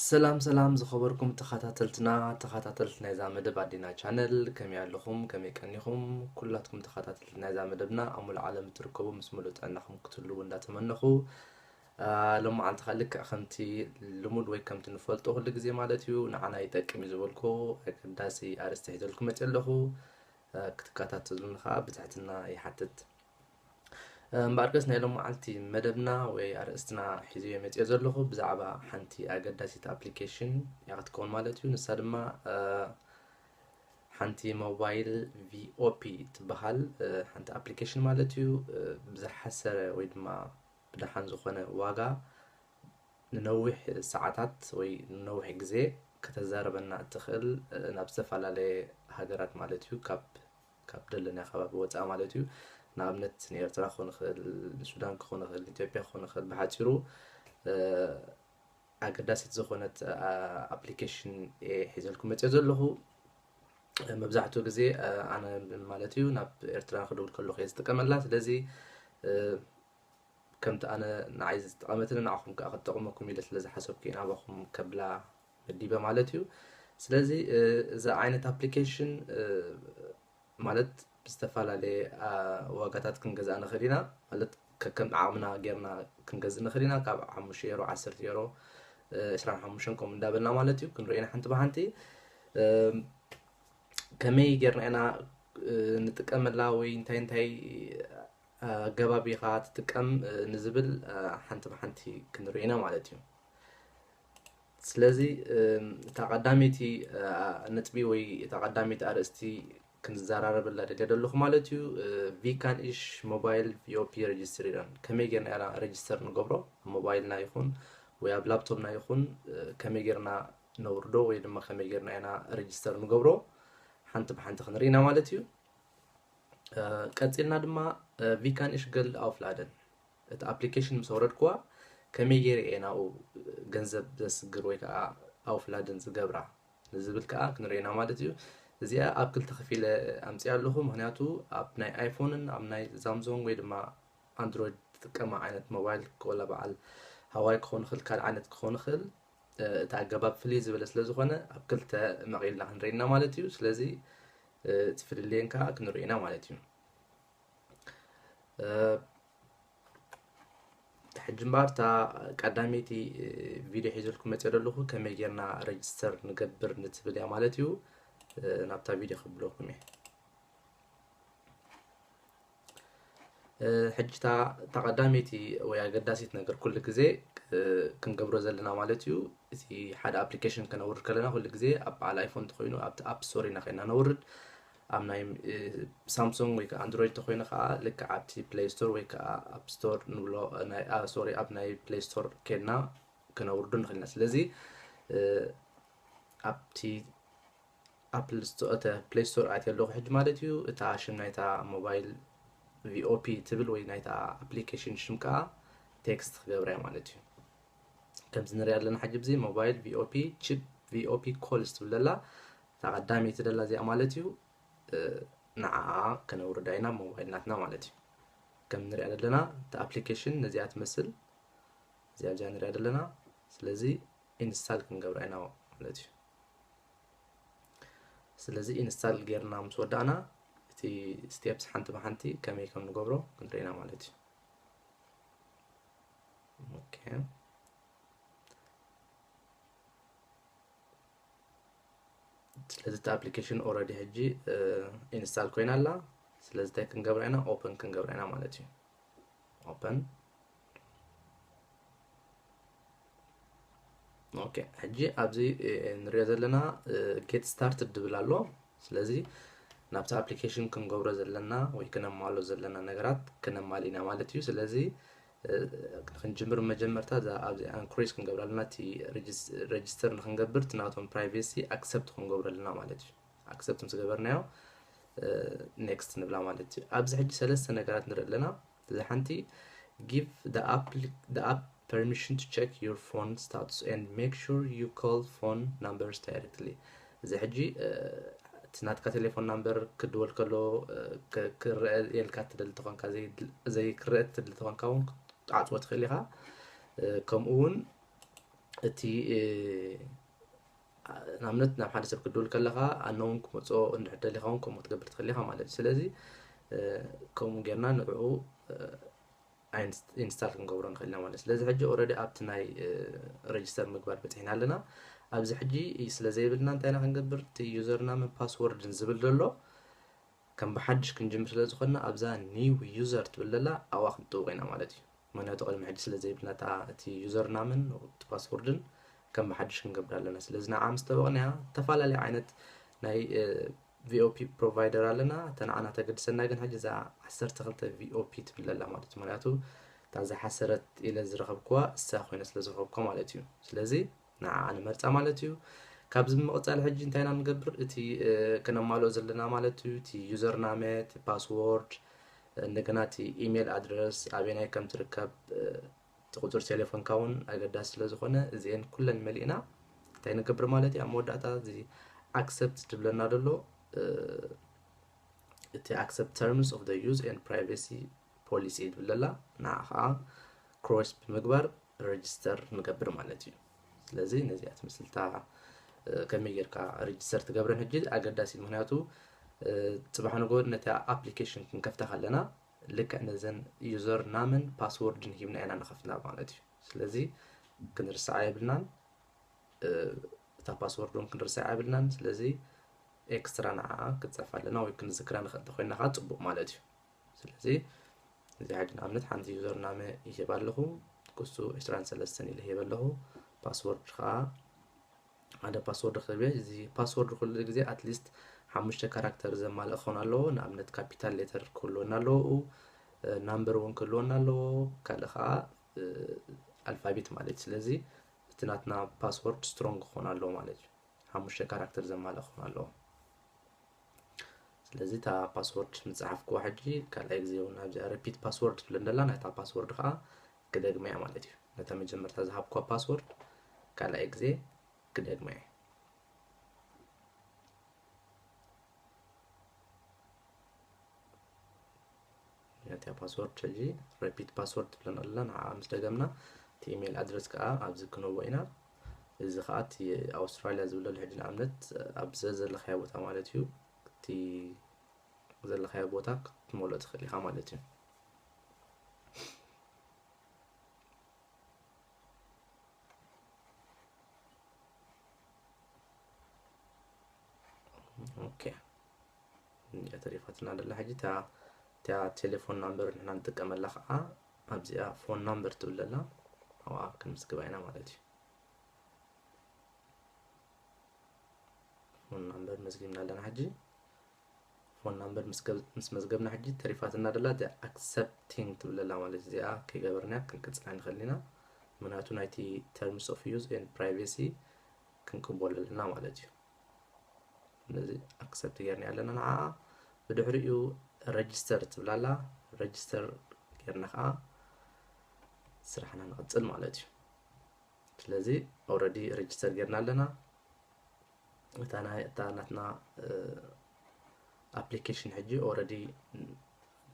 ሰላም ሰላም ዝኸበርኩም ተኸታተልትና፣ ተኸታተልቲ ናይዛ መደብ ኣዲና ቻነል፣ ከመይ ኣለኹም? ከመይ ቀኒኹም? ኩላትኩም ተኸታተልቲ ናይዛ መደብና ኣብ ሙሉእ ዓለም እትርከቡ ምስ ሙሉእ ጥዕናኹም ክትህልዉ እንዳተመነኹ፣ አ፣ ሎማዓንቲ ኸኣ ልክዕ ከምቲ ልሙድ ወይ ከምቲ ንፈልጦ ኩሉ ግዜ ማለት እዩ፣ ንዓና ይጠቅም እዩ ዝበልኩ ኣገዳሲ ኣርእስቲ ሒዘልኩም መፅእ ኣለኹ። አ፣ ክትከታተሉኒ ኸኣ ብትሕትና ይሓትት። እምበኣርከስ ናይ ሎማዓልቲ መደብና ወይ ኣርእስትና ሒዘዮ መፅዮ ዘለኹ ብዛዕባ ሓንቲ ኣገዳሲት ኣፕሊኬሽን እያ ክትከውን ማለት እዩ። ንሳ ድማ፣ እ፣ ሓንቲ ሞባይል ቪኦፒ ትበሃል፣ እ፣ ሓንቲ ኣፕሊኬሽን ማለት እዩ። እ፣ ብዝሓሰረ ወይ ድማ ብደሓን ዝኾነ ዋጋ ንነዊሕ ሰዓታት ወይ ንነዊሕ ግዜ ከተዛርበና እትኽእል፣ እ፣ ናብ ዝተፈላለየ ሃገራት ማለት እዩ፣ ካብ ካብ ደለናዮ ከባቢ ወፃኢ ማለት እዩ። ንኣብነት ንኤርትራ ክኾን ይኽእል፣ ንሱዳን ክኾን ይኽእል፣ ንኢትዮጵያ ክኾን ይኽእል። ብሓፂሩ፣ እ፣ ኣገዳሲት ዝኾነት፣ እ፣ ኣፕሊኬሽን እየ ሒዘልኩም መፅዮ ዘለኹ። እ፣ መብዛሕትኡ ግዜ፣ እ፣ ኣነ ማለት እዩ ናብ ኤርትራ ክድውል ከለኹ እየ ዝጥቀመላ። ስለዚ፣ እ፣ ከምቲ ኣነ ንዓይ ዝጠቐመትኒ ንዓኹም ከኣ ክትጠቕመኩም ኢለ ስለ ዝሓሰብኩ እየ ናባኹም ከብላ መዲበ ማለት እዩ። ስለዚ፣ እ፣ እዛ ዓይነት ኣፕሊኬሽን፣ እ፣ ማለት ብዝተፈላለየ፣ አ፣ ዋጋታት ክንገዝኣ ንኽእል ኢና። ማለት ከከም ዓቕምና ጌርና ክንገዝእ ንኽእል ኢና። ካብ ሓሙሽተ ዩሮ፣ ዓሰርተ ዩሮ፣ እ፣ ዕስራን ሓሙሽተን ከምኡ እንዳበልና ማለት እዩ። ክንርኢ ኢና ሓንቲ ብሓንቲ። እ፣ ከመይ ጌርና ኢና፣ እ፣ ንጥቀመላ ወይ እንታይ እንታይ፣ እ፣ ኣገባብ ኢኻ ትጥቀም፣ እ፣ ንዝብል፣ እ፣ ሓንቲ ብሓንቲ ክንርኢ ኢና ማለት እዩ። ስለዚ፣ እ፣ እታ ቀዳመይቲ፣ እ፣ ነጥቢ ወይ እታ ቀዳመይቲ ኣርእስቲ ክንዘራረበላ ደልየ ዘለኹ ማለት እዩ። እ፣ ቪካን ኢሽ ሞባይል ቪኦፒ ረጅስተር ኢለን። ከመይ ጌርና ኢና ረጅስተር ንገብሮ? ኣብ ሞባይልና ይኹን ወይ ኣብ ላፕቶፕና ይኹን፣ እ፣ ከመይ ጌርና ነውርዶ ወይ ድማ ከመይ ጌርና ኢና ረጅስተር ንገብሮ? ሓንቲ ብሓንቲ ክንርኢ ኢና ማለት እዩ። እ፣ ቀጺልና ድማ፣ እ፣ ቪካን ኢሽ ገልድ ኣውፍላደን። እቲ ኣፕሊኬሽን ምስ ኣውረድክዋ ከመይ ገይረ እየ ናብኡ ገንዘብ ዘስግር ወይ ከዓ ኣውፍላደን ዝገብራ ንዝብል ከዓ ክንርኢ ኢና ማለት እዩ። እዚኣ ኣብ ክልተ ከፊለ ኣምፅኣ ኣለኹ። ምኽንያቱ ኣብ ናይ ኣይፎንን ኣብ ናይ ሳምሶንግ ወይ ድማ ኣንድሮይድ ትጥቀማ ዓይነት ሞባይል፣ ወላ በዓል ሃዋይ ክኾን ይኽእል፣ ካልእ ዓይነት ክኾን ይኽእል፣ እ፣ እቲ ኣገባብ ፍልይ ዝበለ ስለ ዝኾነ ኣብ ክልተ መቒልና ክንርኢ ኢና ማለት እዩ። ስለዚ፣ እ፣ እቲ ፍልልየን ከዓ ክንርኢ ኢና ማለት እዩ። እ፣ ሕጂ እምበኣር እታ ቀዳመይቲ፣ እ፣ ቪድዮ ሒዘልኩም መፅእ ዘለኹ ከመይ ጌርና ረጅስተር ንገብር ንትብል እያ ማለት እዩ። እ፣ ናብታ ቪድዮ ክብለኩም እየ። እ፣ ሕጂ እታ፣ እታ ቀዳመይቲ ወይ ኣገዳሲት ነገር ኩሉ ግዜ፣ እ፣ ክንገብሮ ዘለና ማለት እዩ። እቲ ሓደ ኣፕሊኬሽን ከነውርድ ከለና ኩሉ ግዜ ኣብ በዓል ኣይፎን እንተኾይኑ ኣብቲ ኣፕ ስቶር ኢና ኸይና ነውርድ። ኣብ ናይ፣ እ፣ ሳምሶንግ ወይ ከዓ ኣንድሮይድ እንተኾይኑ ከዓ ልክዕ ኣብቲ ፕሌይ ስቶር ወይ ከዓ ኣፕ ስቶር ንብሎ፣ ናይ፣ አ፣ ሶሪ፣ ኣብ ናይ ፕሌይ ስቶር ኬድና ከነውርዱ ንኽእል ኢና። ስለዚ፣ እ፣ ኣብቲ ኣፕል ስቶ-፣ እተ ፕሌይ ስቶር ኣትየ ኣለኹ ሕጂ ማለት እዩ። እታ ሽም ናይታ ሞባይል ቪኦፒ ትብል ወይ ናይታ ኣፕሊኬሽን ሽም ከዓ ቴክስት ክገብራ እየ ማለት እዩ። ከምዚ ንሪኣ ኣለና ሕጂ ብዚ ሞባይል ቪኦፒ ቺፕ ቪኦፒ ኮልስ ትብል ዘላ እታ ቀዳመይቲ ዘላ እዚኣ ማለት እዩ። እ፣ ንዓኣ ከነውርዳ ኢና ሞባይል ናትና ማለት እዩ። ከም ንሪኣ ዘለና እታ ኣፕሊኬሽን ነዚኣ ትመስል፣ እዚኣ ኣብዚኣ ንሪኣ ዘለና። ስለዚ ኢንስታል ክንገብራ ኢና ማለት እዩ። ስለዚ ኢንስታል ጌርና ምስ ወዳእና እቲ ስቴፕስ ሓንቲ ብሓንቲ ከመይ ከም ንገብሮ ክንርኢ ኢና ማለት እዩ። ኦኬ። ስለዚ እቲ ኣፕሊኬሽን ኦልሬዲ ሕጂ፣ እ፣ ኢንስታል ኮይና ኣላ። ስለዚ እንታይ ክንገብራ ኢና? ኦፐን ክንገብራ ኢና ማለት እዩ። ኦፐን። ኦኬ፣ ሕጂ ኣብዚ፣ እ፣ ንሪኦ ዘለና፣ እ፣ ጌት ስታርትድ ድብል ኣሎ። ስለዚ ናብቲ ኣፕሊኬሽን ክንገብሮ ዘለና ወይ ክነማሎ ዘለና ነገራት ክነማልእ ኢና ማለት እዩ። ስለዚ፣ እ፣ ክንጅምር መጀመርታ እዛ ኣብዚ ኣንክሪስ ክንገብራ ኣለና፣ እቲ ረጅስ-፣ ረጅስተር ንክንገብር እቲ ናቶም ፕራይቬሲ ኣክሰፕት ክንገብሮ ኣለና ማለት እዩ። ኣክሰፕት ምስ ገበርናዮ፣ እ፣ ኔክስት ንብላ ማለት እዩ። ኣብዚ ሕጂ ሰለስተ ነገራት ንርኢ ኣለና። እዚ ሓንቲ give the app, the app permission to check your phone status and make sure you call phone numbers directly። እዚ ሕጂ፣ እ፣ እቲ ናትካ ቴሌፎን ናምበር ክድወል ከሎ፣ እ፣ ክ-፣ ክረአ የልካ ትደሊ ተኾንካ፣ ዘይ-፣ ዘይክረአ ትደሊ ተኾንካ እውን ክትዓፅዎ ትኽእል ኢኻ። እ፣ ከምኡ እውን እቲ ንኣብነት ናብ ሓደ ሰብ ክትድውል ከለኻ ኣነ እውን ክመፅኦ እንድሕር ደሊኻ እውን ከምኡ ክትገብር ትኽእል ኢኻ ማለት እዩ። ስለዚ ከምኡ ጌርና ንዕኡ ኢንስታል ክንገብሮ ንኽእል ኢና ማለት እዩ። ስለዚ ሕጂ ኦረዲ ኣብቲ ናይ ረጅስተር ምግባር በፂሕና ኣለና። ኣብዚ ሕጂ ስለ ዘይብልና እንታይ ኢና ክንገብር? እቲ ዩዘር ናምን ፓስወርድን ዝብል ዘሎ ከም ብሓድሽ ክንጅምር ስለ ዝኾንና ኣብዛ ኒው ዩዘር ትብል ዘላ ኣብኣ ክንጥውቕ ኢና ማለት እዩ። ምክንያቱ ቅድሚ ሕጂ ስለ ዘይብልና እታ እቲ ዩዘር ናምን እቲ ፓስወርድን ከም ብሓድሽ ክንገብር ኣለና። ስለዚ ንዓ ምስ ጠበቕናያ ዝተፈላለዩ ዓይነት ናይ ቪኦፒ ፕሮቫይደር ኣለና። እታ ንዓና ተገድሰና ግን ሕጂ እዛ ዓሰርተ ክልተ ቪኦፒ ትብል ዘላ ማለት እዩ። ምክንያቱ እታ ዝሓሰረት ኢለ ዝረኸብክዋ እሳ ኮይነ ስለ ዝረኸብክዋ ማለት እዩ። ስለዚ ንዓኣ ንመርፃ ማለት እዩ። ካብዚ ብምቕፃል ሕጂ እንታይ ኢና ንገብር? እቲ ከነማልኦ ዘለና ማለት እዩ እቲ ዩዘር ናመ፣ እቲ ፓስወርድ፣ እንደገና እቲ ኢሜል ኣድረስ ኣበናይ ከም ትርከብ፣ እቲ ቁፅሪ ቴሌፎንካ እውን ኣገዳሲ ስለ ዝኾነ እዚኤን ኩለን መሊእና እንታይ ንገብር ማለት እዩ? ኣብ መወዳእታ እዚ ኣክሰፕት ዝብለና ዘሎ እቲ ኣክሰፕት ተርምስ ኦፍ ዩዝ ኤንድ ፕራይቬሲ ፖሊሲ ዝብል ዘላ ንዓ ከዓ ክሮስ ብምግባር ረጅስተር ንገብር ማለት እዩ። ስለዚ ነዚኣ ትመስልታ ከመይ ጌርካ ረጅስተር ትገብረን ሕጂ ኣገዳሲ እዩ። ምክንያቱ ፅባሕ ንጎ ነቲ ኣፕሊኬሽን ክንከፍታ ከለና ልክዕ ነዘን ዩዘር ናምን ፓስወርድን ሂብና ኢና ንኸፍታ ማለት እዩ። ስለዚ ክንርስዓ የብልናን፣ እታ ፓስወርድ እውን ክንርስዓ የብልናን። ስለዚ ኤክስትራ ንዓ ክትፀፋ ኣለና ወይ ክንዝክራ ንኽእል ተኮይና ከዓ ፅቡቅ ማለት እዩ። ስለዚ እዚ ሕጂ ንኣብነት ሓንቲ ዩዘር ናመ ይህብ ኣለኹ፣ ክሱ ዕስራን ሰለስተን ኢለ ሂበ ኣለኹ። ፓስወርድ ከዓ ሓደ ፓስወርድ ክህብ እየ። እዚ ፓስወርድ ኩሉ ግዜ ኣትሊስት ሓሙሽተ ካራክተር ዘማልእ ክኸውን ኣለዎ። ንኣብነት ካፒታል ሌተር ክህልወና ኣለዎ፣ ናምበር እውን ክህልወና ኣለዎ፣ ካልእ ከዓ ኣልፋቤት ማለት እዩ። ስለዚ እቲ ናትና ፓስወርድ ስትሮንግ ክኾን ኣለዎ ማለት እዩ። ሓሙሽተ ካራክተር ዘማልእ ክኾን ኣለዎ። ስለዚ እታ ፓስወርድ ምፅሓፍክዋ ሕጂ ካልኣይ ግዜ እውን ኣብዚኣ ሪፒት ፓስወርድ ትብል እንደላ ናይታ ፓስወርድ ከዓ ክደግመያ ማለት እዩ። ነታ መጀመርታ ዝሃብክዋ ፓስወርድ ካልኣይ ግዜ ክደግመያ። ነታ ፓስወርድ ሕጂ ሪፒት ፓስወርድ ትብለና ኣላ። ንዓ ምስ ደገምና እቲ ኢሜይል ኣድረስ ከዓ ኣብዚ ክንህቦ ኢና። እዚ ከዓ እቲ ኣውስትራልያ ዝብለሉ ሕጂ ንኣብነት ኣብዚ ዘለኻዮ ቦታ ማለት እዩ። እቲ ዘለኻዮ ቦታ ክትመልኦ ትኽእል ኢኻ ማለት እዩ። ኦኬ፣ እዚኣ ተሪፋትና ደላ። ሕጂ እታ እታ ቴሌፎን ናምበር ንሕና ንጥቀመላ ከዓ ኣብዚኣ ፎን ናምበር ትብል ደላ ኣብኣ ክንምዝግባ ኢና ማለት እዩ። ፎን ናምበር መዝጊብና ኣለና። ሕጂ ፎን ናምበር ምስ ገብ- ምስ መዝገብና ሕጂ ተሪፋትና ደላ እዚኣ ኣክሰፕቲንግ ትብል ደላ ማለት እዚኣ ከይገበርናያ ክንቅፅላ ንኽእል ኢና። ምክንያቱ ናይቲ ተርምስ ኦፍ ዩዝ ኤንድ ፕራይቬሲ ክንቅበሎ ኣለና ማለት እዩ። ስለዚ ኣክሰፕት ጌርና ኣለና ንዓኣ። ብድሕሪኡ ረጅስተር ትብላላ። ረጅስተር ጌርና ከዓ ስራሕና ንቕፅል ማለት እዩ። ስለዚ ኦረዲ ረጅስተር ጌርና ኣለና። እታ ናይ እታ ናትና ኣፕሊኬሽን ሕጂ ኦረዲ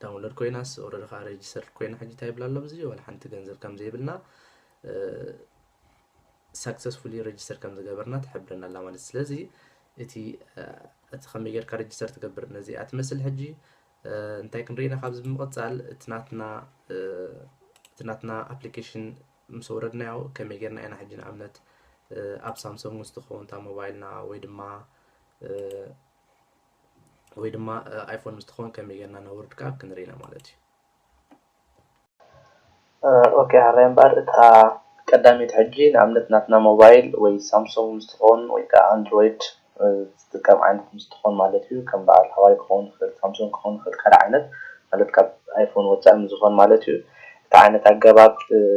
ዳውንሎድ ኮይናስ ኦረዲ ከዓ ረጅስተር ኮይና ሕጂ እንታይ ይብላ ኣሎ ብዚ ዋላ ሓንቲ ገንዘብ ከም ዘይብልና ሳክሰስፉሊ ረጅስተር ከም ዝገበርና ትሕብረና ኣላ ማለት። ስለዚ እቲ እቲ ከመይ ጌርካ ረጅስተር ትገብር ነዚኣ ትመስል። ሕጂ እንታይ ክንርኢ ኢና ካብዚ ብምቕፃል እቲ ናትና እቲ ናትና ኣፕሊኬሽን ምስ ወረድናዮ ከመይ ጌርና ኢና ሕጂ ንኣብነት ኣብ ሳምሶንግ ምስ ትኸውን እታ ሞባይልና ወይ ድማ ወይ ድማ ኣይፎን ምስ ትኸውን ከመይ ጌርና ነውርድ ከዓ ክንርኢ ኢና ማለት እዩ። ኦኬ፣ ሕራይ እምበኣር እታ ቀዳመይቲ ሕጂ ንኣብነት ናትና ሞባይል ወይ ሳምሶንግ ምስ ትኸውን ወይ ከዓ ኣንድሮይድ ዝጥቀም ዓይነት ምስ ትኾን ማለት እዩ። ከም በዓል ሃዋይ ክኸውን ይኽእል፣ ሳምሶንግ ክኸውን ይኽእል፣ ካልእ ዓይነት ማለት ካብ ኣይፎን ወፃኢ ምስ ዝኾን ማለት እዩ። እቲ ዓይነት ኣገባብ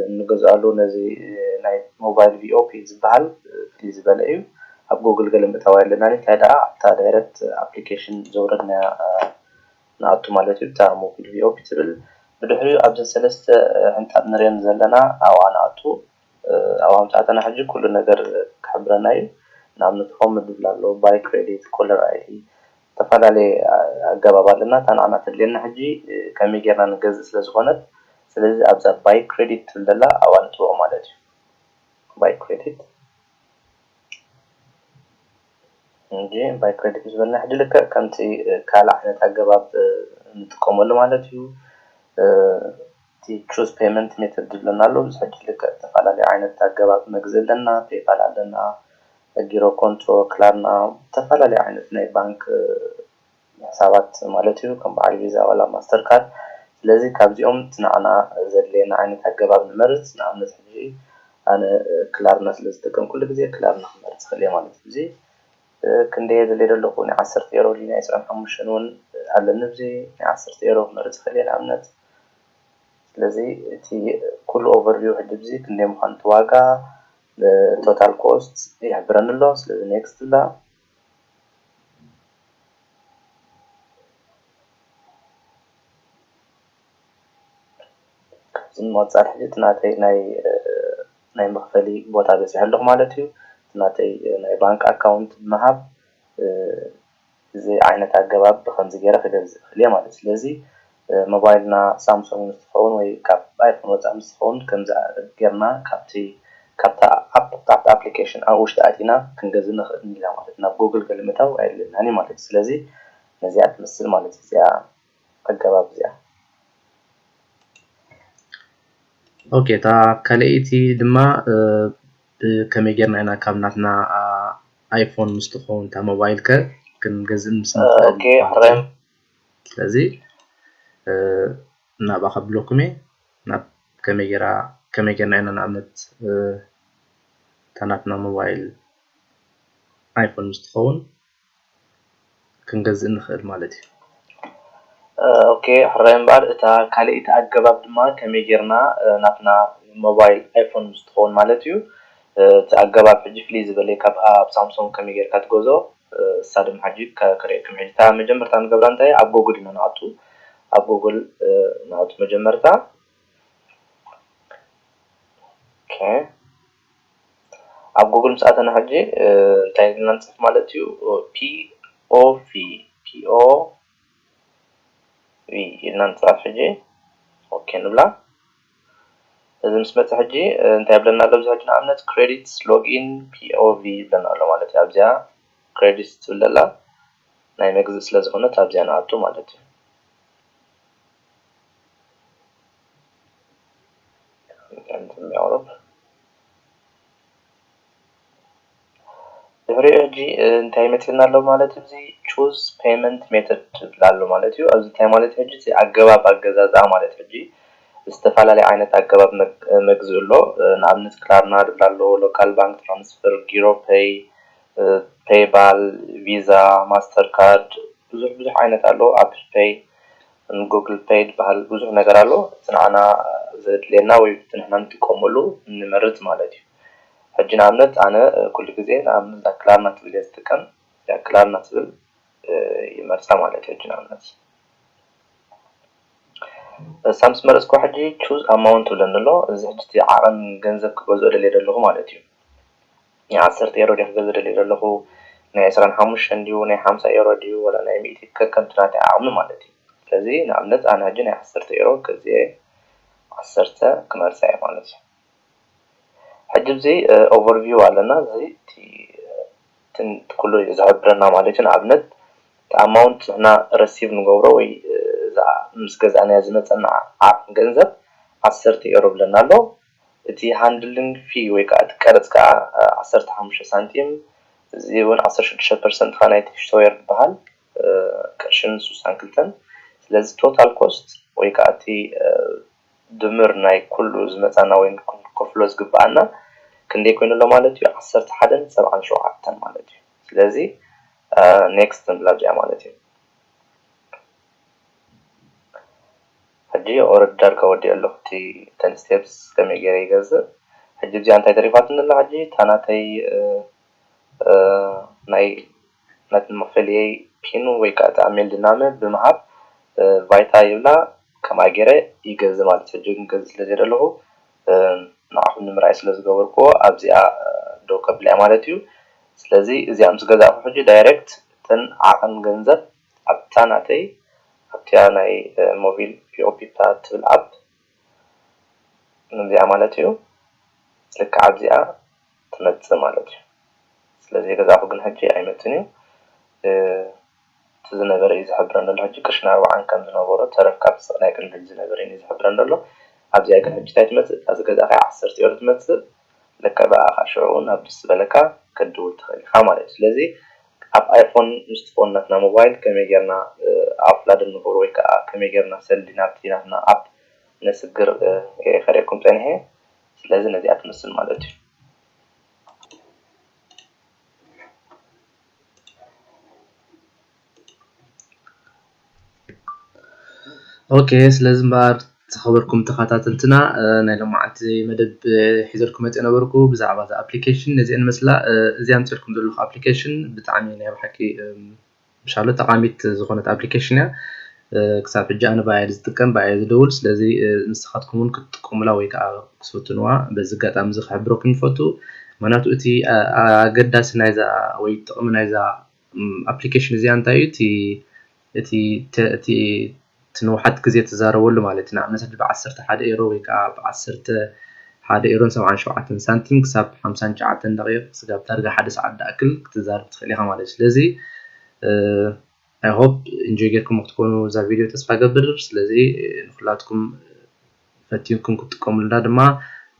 እንገዝኣሉ ነዚ ናይ ሞባይል ቪኦፒ ዝበሃል ፍልይ ዝበለ እዩ። ኣብ ጉግል ገለ ምእታው ኣለና። እንታይ ደኣ ኣብታ ዳይረክት ኣፕሊኬሽን ዘውረድናያ ንኣቱ ማለት እዩ። እታ ሞቢል ቪኦፒ ትብል ብድሕሪኡ ኣብዘን ሰለስተ ሕንጣጥ ንሪአን ዘለና ኣብኣ ንኣቱ። ኣብ ኣምፃእተና ሕጂ ኩሉ ነገር ክሕብረና እዩ። ንኣብነት ሆም ዝብል ኣሎ፣ ባይ ክሬዲት፣ ኮለር ኣይዲ፣ ዝተፈላለየ ኣገባብ ኣለና። እታ ንዓና ተድልየና ሕጂ ከመይ ጌርና ንገዝእ ስለ ዝኾነት፣ ስለዚ ኣብዛ ባይ ክሬዲት ትብል ዘላ ኣብኣ ንጥውቕ ማለት እዩ። by credit እንጂ by credit ዝበልና ሕጂ ልክዕ ከምቲ ካልእ ዓይነት ኣገባብ ንጥቀመሉ ማለት እዩ። እቲ choose payment method ዝብለና ኣሎ። እዚ ሕጂ ልክዕ ዝተፈላለዩ ዓይነት ኣገባብ መግዚ ኣለና። ፔይፓል ኣለና፣ ጊሮ ኮንቶ፣ ክላርና፣ ዝተፈላለዩ ዓይነት ናይ ባንክ ሕሳባት ማለት እዩ፣ ከም በዓል ቪዛ ዋላ ማስተር ካርድ። ስለዚ ካብዚኦም እቲ ንዓና ዘድልየና ዓይነት ኣገባብ ንመርፅ። ንኣብነት ሕጂ ኣነ ክላርና ስለ ዝጥቀም ኩሉ ግዜ ክላርና ክመርፅ ክእል እየ ማለት እዩ። እዚ ክንደይ የድልየ ዘለኹ? ናይ ዓሰርተ ኤሮ ድዩ ናይ ዕስራን ሓሙሽተን እውን ኣለኒ። እዚ ናይ ዓሰርተ ኤሮ ክመርፅ ክእል እየ ንኣብነት። ስለዚ እቲ ኩሉ overview ሕጂ እዚ ክንደይ ምዃኑ እቲ ዋጋ፣ total cost ይሕብረኒ ኣሎ። ስለዚ next እብላ። ካብዚ ንምቕፃል ሕጂ እቲ ናተይ ናይ ናይ መኽፈሊ ቦታ በፂሐ ኣለኹ ማለት እዩ። እቲ ናተይ ናይ ባንክ ኣካውንት ብምሃብ እዚ ዓይነት ኣገባብ ብኸምዚ ገይረ ክገዝእ እኽእል እየ ማለት እዩ። ስለዚ ሞባይልና ሳምሶንግ ምስ ትኸውን ወይ ካብ ኣይፎን ወፃኢ ምስ ትኸውን ከምዚ ጌርና ካብቲ ካብታ ኣፕ ካብቲ ኣፕሊኬሽን ኣብ ውሽጢ ኣቲና ክንገዝእ ንኽእል ኢና ማለት እዩ። ናብ ጉግል ገለ ምእታው ኣየድልየናን እዩ ማለት እዩ። ስለዚ ነዚኣ ትመስል ማለት እዩ እዚኣ ኣገባብ እዚኣ። ኦኬ፣ እታ ካልኣይቲ ድማ ብከመይ ጌርና ኢና ካብ ናትና ኣይፎን ምስ ትኸውን እታ ሞባይል ከ ክንገዝእ ምስ ንኽእል ኦኬ፣ ሕራይ። ስለዚ ናብኣ ከብለኩም እየ። ናብ ከመይ ጌራ ከመይ ጌርና ኢና ንኣብነት እታ ናትና ሞባይል ኣይፎን ምስ ትኸውን ክንገዝእ ንኽእል ማለት እዩ። ኦኬ፣ ሕራይ እምበኣር እታ ካልኣይቲ ኣገባብ ድማ ከመይ ጌርና ናትና ሞባይል ኣይፎን ምስ ትኸውን ማለት እዩ። እቲ ኣገባብ ሕጂ ፍልይ ዝበለ ካብ ኣብ ሳምሶንግ ከመይ ጌርካ ትገዝኦ እሳ ድማ ሕጂ ከርእየኩም። ሕጂ እታ መጀመርታ ንገብራ እንታይ ኣብ ጎግል ኢና ንኣቱ። ኣብ ጎግል ንኣቱ መጀመርታ። ኦኬ፣ ኣብ ጉግል ምስ ኣተና ሕጂ እንታይ ኢልና ንፅሕፍ ማለት እዩ? ፒኦቪ ፒኦቪ ኢልና ንፅሕፍ ሕጂ። ኦኬ ንብላ። እዚ ምስ መፀ ሕጂ እንታይ ይብለና ኣሎ? ኣብዚ ሕጂ ንኣብነት ክሬዲትስ ሎጊን ፒኦቪ ይብለና ኣሎ ማለት እዩ። ኣብዚኣ ክሬዲትስ ትብል ዘላ ናይ መግዝእ ስለ ዝኾነት ኣብዚኣ ንኣቱ ማለት እዩ። ድሕሪኡ ሕጂ እንታይ ይመፅና ኣሎ ማለት እዩ? እዚ ቹዝ ፔመንት ሜተድ ትብል ኣሎ ማለት እዩ። ኣብዚ እንታይ ማለት እዩ? ሕጂ እዚ ኣገባብ ኣገዛዝኣ ማለት ሕጂ ዝተፈላለየ ዓይነት ኣገባብ መግዝእ ኣሎ። ንኣብነት ክላርና ድብል ኣሎ፣ ሎካል ባንክ ትራንስፈር፣ ጊሮ ፔይ፣ ፔይባል፣ ቪዛ፣ ማስተር ካርድ ብዙሕ ብዙሕ ዓይነት ኣሎ። ኣፕል ፔይ፣ ጉግል ፔይ ዝበሃል ብዙሕ ነገር ኣሎ። እቲ ንዓና ዘድልየና ወይ እቲ ንሕና ንጥቀመሉ ንመርፅ ማለት እዩ። ሕጂ ንኣብነት ኣነ ኩሉ ግዜ ንኣብነት እዛ ክላርና ትብል እየ ዝጥቀም። እዚኣ ክላርና ትብል ይመርፃ ማለት እዩ። ሕጂ ንኣብነት እሳ ምስ መረፅኩ ሕጂ ቹዝ ኣማውንት ትብለኒ ኣሎ። እዚ ሕጂ እቲ ዓቐን ገንዘብ ክገዝኦ ደልየ ዘለኹ ማለት እዩ። ናይ ዓሰርተ ኤሮ ድየ ክገዝእ ደልየ ዘለኹ፣ ናይ ዕስራን ሓሙሽተን ድዩ፣ ናይ ሓምሳ ኤሮ ድዩ፣ ወላ ናይ ሚእቲ ከከምቲ ናተይ ዓቕሚ ማለት እዩ። ስለዚ ንኣብነት ኣነ ሕጂ ናይ ዓሰርተ ኤሮ ገዚኤ ዓሰርተ ክመርፃ እየ ማለት እዩ። ሕጂ እዚ ኦቨርቪው ኣለና። እዚ እቲ ኩሉ ዝሕብረና ማለት እዩ። ንኣብነት እቲ ኣማውንት ንሕና ረሲቭ ንገብሮ ወይ እዛ ምስ ገዛእናያ ዝመፀና ዓቕን ገንዘብ ዓሰርተ ኤሮ ብለና ኣሎ። እቲ ሃንድሊንግ ፊ ወይ ከዓ እቲ ቀረፅ ከዓ ዓሰርተ ሓሙሽተ ሳንቲም፣ እዚ እውን ዓሰርተ ሽዱሽተ ፐርሰንት ከዓ ናይቲ ሶፍትዌር ዝበሃል ቅርሽን ስሳን ክልተን። ስለዚ ቶታል ኮስት ወይ ከዓ እቲ ድምር ናይ ኩሉ ዝመፃና ወይ ከፍሎ ዝግበኣና ክንደይ ኮይኑ ኣሎ ማለት እዩ? ዓሰርተ ሓደን ሰብዓን ሸውዓተን ማለት እዩ። ስለዚ ኔክስት ንብላ እዚኣ ማለት እዩ። ሕጂ ኦረዲ ዳርጋ ወዲኦ ኣለኹ እቲ ተን ስቴፕስ ከመይ ገይረ ይገዝእ። ሕጂ እዚኣ እንታይ ተሪፋትኒ ኣላ? ሕጂ እታ ናተይ ናይ ናቲ መኽፈልየይ ፒን ወይ ከዓ እቲ ኣሜል ድናመ ብምሃብ ቫይታ ይብላ ከምኣ ገይረ ይገዝእ ማለት እዩ። ሕጂ ግን ገዝእ ስለ ዘይደለኹ ንዓኹም ንምርኣይ ስለ ዝገበርክዎ ኣብዚኣ ደው ከብላ እየ ማለት እዩ። ስለዚ እዚኣ ምስ ገዛእኹ ሕጂ ዳይሬክት እተን ዓቐን ገንዘብ ኣብታ ናተይ ኣብቲኣ ናይ ሞቢል ፒኦፒፓ ትብል ኣፕ እዚኣ ማለት እዩ። ልክዕ ኣብዚኣ ትመፅእ ማለት እዩ። ስለዚ የገዛእኹ ግን ሕጂ ኣይመፅን እዩ። እቲ ዝነበረ እዩ ዝሕብረና ዘሎ። ሕጂ ቅርሽን ኣርባዓን ከም ዝነበሮ ተረፍ ካብ ናይ ቅድሚ ሕጂ ዝነበረ እዩ ዝሕብረና ዘሎ። ኣብዚኣ ግን ሕጂ እንታይ ትመፅእ? እታ ዝገዛእካያ ዓሰርተ ኤሮ ትመፅእ። ለካ ብኣኻ ሽዑ ናብ ደስ ዝበለካ ክትድውል ትኽእል ኢኻ ማለት እዩ። ስለዚ ኣብ ኣይፎን ምስቲ ፎን ናትና ሞባይል ከመይ ጌርና ኣፍላድ እንገብር ወይ ከዓ ከመይ ጌርና ሰልዲ ናብቲ ናትና ኣፕ ነስግር ከርእየኩም ፀኒሐ። ስለዚ ነዚኣ ትመስል ማለት እዩ። ኦኬ፣ ስለዚ እምበኣር ዝኸበርኩም ተኸታተልትና፣ ናይ ሎማዓንቲ መደብ ሒዘልኩም መፅእ ነበርኩ ብዛዕባ እዛ ኣፕሊኬሽን ነዚአን መስላ። እዚ ኣምፅልኩም ዘለኹ ኣፕሊኬሽን ብጣዕሚ ናይ ብሓቂ ምሻሎ ጠቓሚት ዝኾነት ኣፕሊኬሽን እያ። ክሳብ ሕጂ ኣነ ብኣየ ዝጥቀም ብኣየ ዝደውል። ስለዚ ንስኻትኩም እውን ክትጥቀሙላ ወይ ከዓ ክስፍትንዋ በዚ ኣጋጣሚ እዚ ክሕብረኩም ይፈቱ። ምክንያቱ እቲ ኣገዳሲ ናይዛ ወይ ጥቕሚ ናይዛ ኣፕሊኬሽን እዚኣ እንታይ እዩ? እቲ እቲ እቲ ንውሓት ግዜ ትዛረበሉ ማለት እዩ። ንኣብነት ሕጂ ብዓሰርተ ሓደ ኤሮ ወይ ከዓ ብዓሰርተ ሓደ ኤሮን ሰብዓን ሸውዓተን ሳንቲም ክሳብ ሓምሳን ትሽዓተን ደቂቕ ስጋብ ዳርጋ ሓደ ሰዓት ዝኣክል ክትዛረብ ትኽእል ኢኻ ማለት እዩ። ስለዚ I hope ኢንጆይ ጌርኩም ክትኮኑ እዛ ቪድዮ ተስፋ ገብር። ስለዚ ንኩላትኩም ፈቲንኩም ክትጥቀሙልና ድማ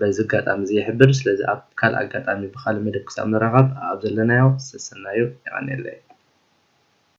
በዚ ኣጋጣሚ እዚ ይሕብር። ስለዚ ኣብ ካልእ ኣጋጣሚ ብካልእ መደብ ክሳብ ንራኸብ ኣብ ዘለናዮ ሰሰናዩ። የቐንየለይ።